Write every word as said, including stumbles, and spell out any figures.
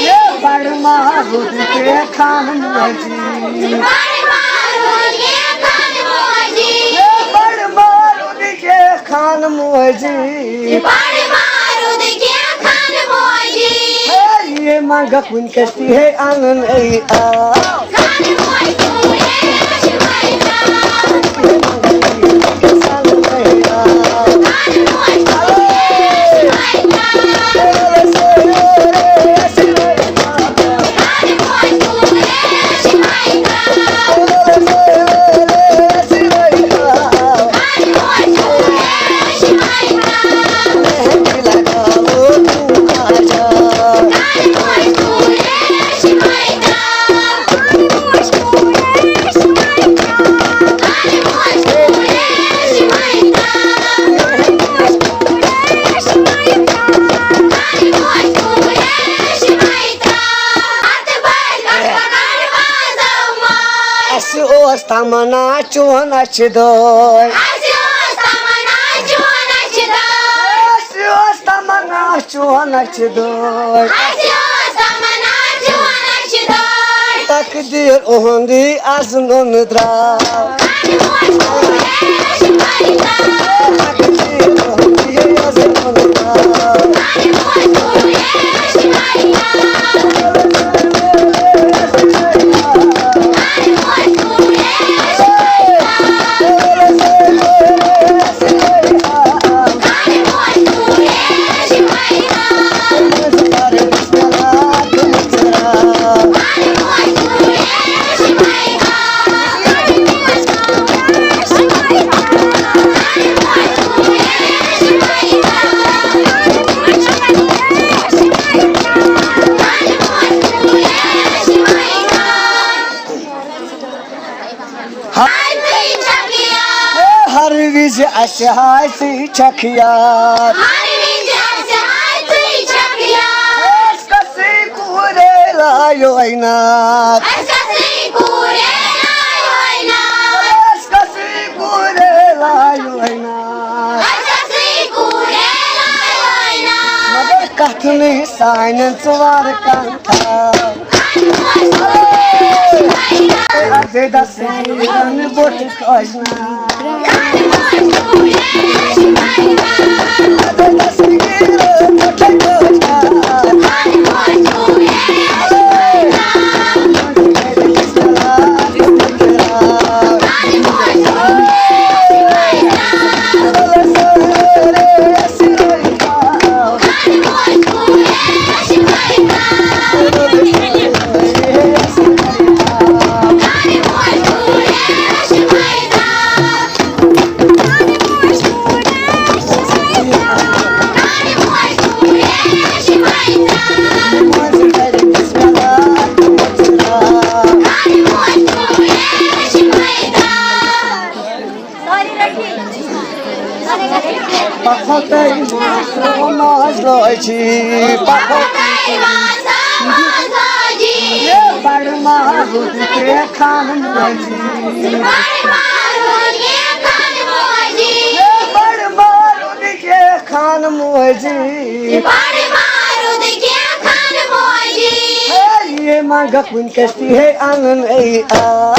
یہ بڑ مارود کے خان موجی۔ یہ بڑ مارود کے خان موجی۔ یہ منگا کن کشتی ہے آنگن اے آ۔ اَسہِ اوس تمنا چون اَسہِ دٲے۔ اَسہِ اوس تمنا چون اَسہِ دٲے۔ اَسہِ اوس تمنا چون اَسہِ دٲے۔ اَسہِ اوس تمنا چون اَسہِ دٲے۔ تقدیٖر اُہُنٛدٕے از نُنہٕ درٛاو۔ ہر وِزِ اَسہِ ہاے ژٕے چھَکھ یاد۔ ہر وِزِ اَسہِ ہاے ژٕے چھَکھ یاد۔ اَسہِ کَسٕے کوٗرے لایو عینات۔ اَسہِ کَسٕے کوٗرے لایو عینات۔ اَسہِ کَسٕے کوٗرے لایو عینات۔ اَسہِ کَسٕے کوٗرے لایو عینات۔ مگر کَتھ نہٕ سانٮ۪ن ژٕ وارٕ کَنتھا۔ پکھو تۄہہِ ماز لٲجی، پکھو تۄہہِ ماز لٲجی۔ بڑٕ ماز ترٛےٚ خان لٲجی۔ بڑٕ ماز ترٛےٚ خان لٲجی۔ بڑٕ ماز ترٛےٚ خان لٲجی۔ بڑٕ ماز ترٛےٚ خان لٲجی۔ ہے، یہِ منٛگکھ وٕنکیٚس تہِ ہے اَنُن اے آ۔